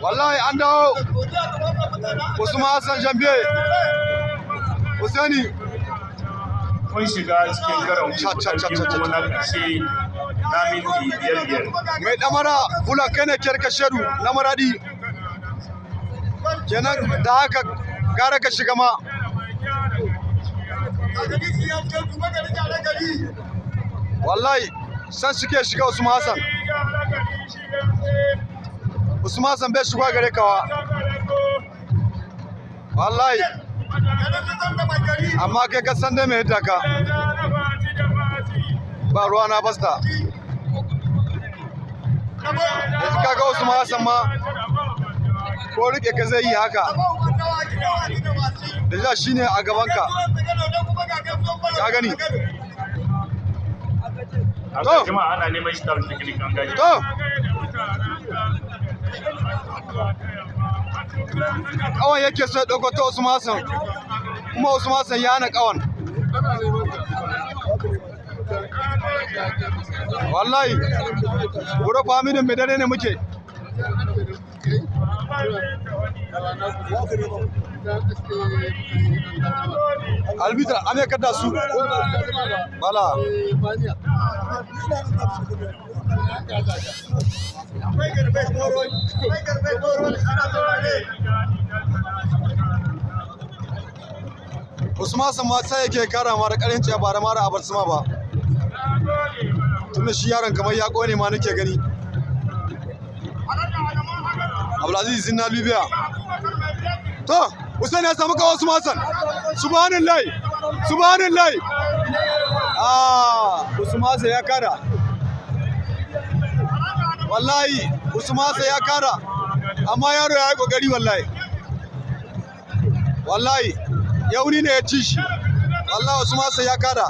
Wallahi an dawo. Usman Hassan Jambiye. Usaini. Kun shiga cikin karon Cha, cha, cha, biyu cha, cha. kuma na ƙarshe na minti biyar biyar. Mai ɗamara hula kai ne kyar kasheru na Maradi. Kenan da haka gara ka shiga ma. Wallahi san suke shiga Usman Hassan. Usman Hassan bai shiga gare kawa. Wallahi. Amma kai ka san dai mai yadda ka. Ba ruwa na basta. Yanzu kaga Usman Hassan ma ko rike ka zai yi haka. Da ja shine a gabanka. Ka gani? A To. jama'a ana neman shi tafi technique an gaji. To. Kawan yake so ya ɗauko ta Usman Hassan. Kuma Usman Hassan ya hana kawan. Wallahi. Guro faminin mai dare ne muke. Albitra an ya kada su. Bala. Usman Hassan ma sai yake kara ma da ƙarin ciya ba da mara a bar suma ba. Tunda shi yaron kamar ya ƙone ma nake gani. Abdulaziz Zinna Libya. To, Hussein ya samu kawo Usman Hassan. Subhanallahi. Subhanallahi. Ah, Usman Hassan ya kara. Wallahi, Usman Hassan ya kara. Amma yaro ya yi kokari wallahi. Wallahi, yauni ne ya ci shi. Wallahi Usman Hassan ya kara.